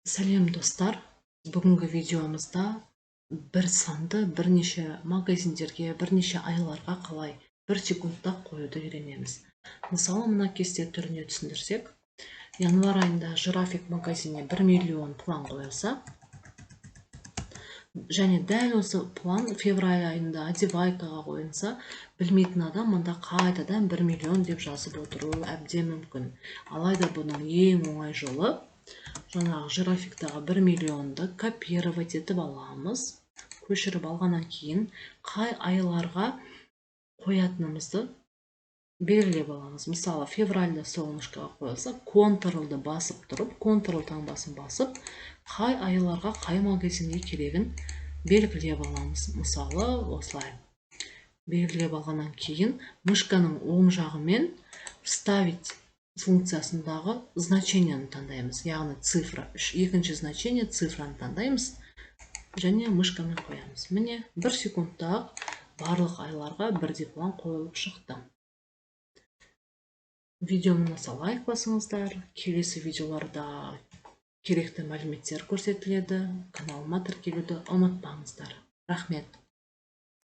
Сәлем, достар! Бүгінгі видеомызда бір санды бірнеше магазиндерге, бірнеше айларға қалай бір секундта қоюды үйренеміз. Мысалы, мына кесте түріне түсіндірсек, январь айында Жирафик магазиніне 1 миллион план қойылса және дәл осы план февраль айында Одевайкаға қойылса, білмейтін адам мында қайтадан 1 миллион деп жазып отыруы әбден мүмкін. Алайда бұның ең оңай жолы: жаңағы Жирафиктағы 1 миллионды копировать етіп аламыз. Көшіріп алғаннан кейін қай айларға қоятынымызды белгілеп аламыз. Мысалы, февральда Солнышкоға қойылса, Ctrl-ды басып тұрып, Ctrl таңбасын басып, қай айларға, қай магазинге керегін белгілеп аламыз. Мысалы, осылай белгілеп алғаннан кейін мышканың оң жағымен «Вставить» функциясындағы значениені таңдаймыз, яғни цифра, екінші значение, цифраны таңдаймыз және мышкамен қоямыз. Міне, бір секундта ақ барлық айларға бірдей план қойылып шықты. Видеоны ұнаса, лайк басыңыздар. Келесі видеоларда керекті мәліметтер көрсетіледі. Каналыма тіркелуді ұмытпаңыздар. Рахмет!